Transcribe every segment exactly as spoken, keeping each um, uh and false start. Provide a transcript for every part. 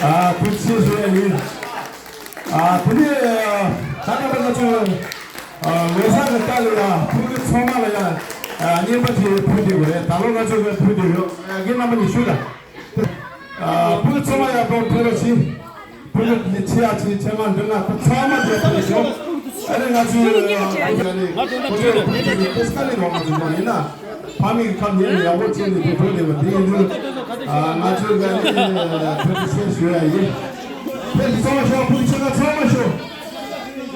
ཨ་ཐུགས་རྗེ་ཆེ་ཞུ་ཡ་ཡིན། ཨ་དེ་ནས་ད་ལྟ་ང་ཚོ་ཨ་ལོ་གསར་གྱི་སྐབས་ལ་ཡ་ཕྲུ་གུ་ཚང་མ་ལ་ཡ་ཨ་རྔན་པ་དེ་ཕུལ་བསྡད་ཡོད་རེད། ད་ལོ་ང་ཚོ་གི་ཕུལ་བསྡད་ཡོད། ཨ་རྒན་རྣམ་པ་ནས་ཞུ་ད། ཨ་ཕྲུ་གུ་ཚང་མ་ཡ་གཏོང་ཕེབས་རོགས་གྱིས། ཕྲུ་གུ་ནི་ཆེ་ཡ་ཆེ་ཆེ་མ་འདྲི་ང་ཚང་མ་དེ་ཕུལ་བསྡད་ཡོད། ཨ་ནི་ང་ཚོའི་ཨ་ཁོ་ཚོའི་ཕྲུ་གུ་ཚོ་ནི་ཏེ་སྐ་ལེ་རོགས་ང་ཚོ་འདྲ་ཡིན་ན། ཕ་མའི་ཁ་ཉན་ནས་ཡག་པོ་བྱས་ནས་དེ་འགྲོ་བསྡད་པ་དེ་ཡིན་དུས། ཨ་ང་ཚོས་ག་ནས་ཐུགས་རྗེ་ཆེ་ཞུ་ཡ་ཡིན། ཕ་གི་ཚང་མ་ཤོག་ཕ་གི་ཚང་མ་ཤོག་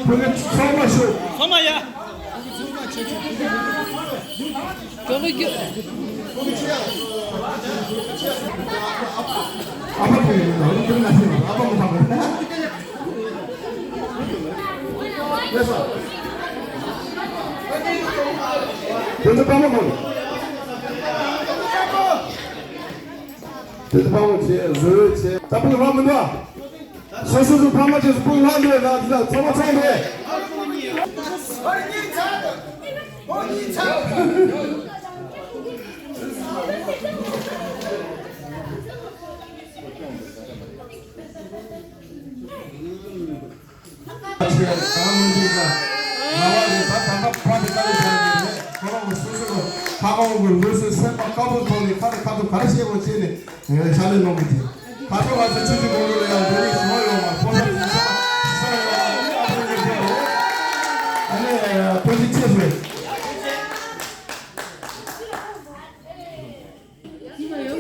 ཕ་གི་ཚང་མ་ཤོག་ཚང་མ་ཡ། ཨ་ཕ་ཕ་གི་ཨ་ཕ་མ་ཕ་གི། དེ་ཚོ་པ་མ་གོ། དེ་ཚོ་པ་མ་བྱེད་བཟོས་བྱེད། ད་པུས་ལྷག་མི་འདུག་སོ་སོ་སོ་ཕ་མ་བྱེད་སུ་པུས་ལྷག་འདུག་ད་དེ་ཚོ་ཚང་མ་ཚང་རེད། ཆེ་གང་མི་འདུག་ལ། ང་བ་རེད། ད་ད་ལྟ་ཕ་དེ་ཀ་ལས་བྱ་རྒྱུ་རེད། ཁོ་རང་གི་སོ་སོ་གི་ཁ་ཁོང་གི་ལུས་སེམས་སེམས་པ་དཀར་པོ་ཐོག་ནས་ཁ་དང་ཁ་ཐུག་ག་རེ་བཤད་དགོས་བྱས་ནས་ངས་ཕྱག་ལས་གནང་གི་དེ། ཁ་ཐུག་ང་ཚོ་ཆུ་ཚོད་དགོང་དྲོ་ལ་ཡང་འདི་ནས་ཞུ་བ་ཡོང་བ་ཕོ་བྲང་གི་ས་ས་ཡོང་བ་ཨ་ཕོ་ཉེ་ཕོ་རེད། ཨ་ནི་ཐུགས་རྗེ་ཆེ་ཞུ།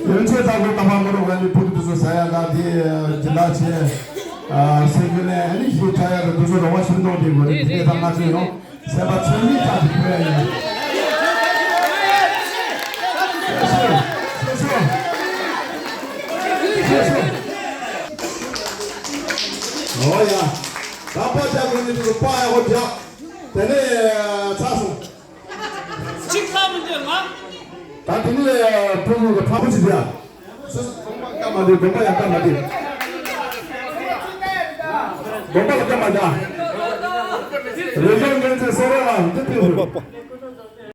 ཡོན་ཆད་དང་པོ་ཀ་པ་མོ་རོ་ང་ནི་ཕུག་དུ་སོ་ས་ཡ་ག་དེ་ཇི་ལ་ཆེ་སེ་གི་ནས་ཨ་ནི་ཞེ་ཁྲ་ཡ་རུ་དུ་སོ་རོ་བ་ཤིན་ཏོ་དེ་གོ་རེ་དེ་དང་ང་ཚོ་ཡོང་སེམས་པ་ཚོད་མི་ཆགས་དེ་ཁོ་ཡ་ཡིན། ཨོ་ཡ། ད་པ་ཆ་གོ་ནི་དུ་པ་ཡ་ཧོ་ཇ། དེ་ནས་ཚ་སོང་། གཅིག་ལྷག་མི་འདུག་ང་། ད་དེ་ནས་ཕྲུ་གུ་གི་ཕྲུ་གུ་ཅིག་དེ། སོ་སོ་གོམ་པ་བཀབ་མ་འདུག་གོམ་པ་ཡང་བཀབ་མ་འདུག་གོམ་པ་ལ་བཀབ་མ་འདུག་རེ་ཞོན་ངན་ཚེ་སོ་ར་ལ་འདི་ཕུལ་ཕུལ།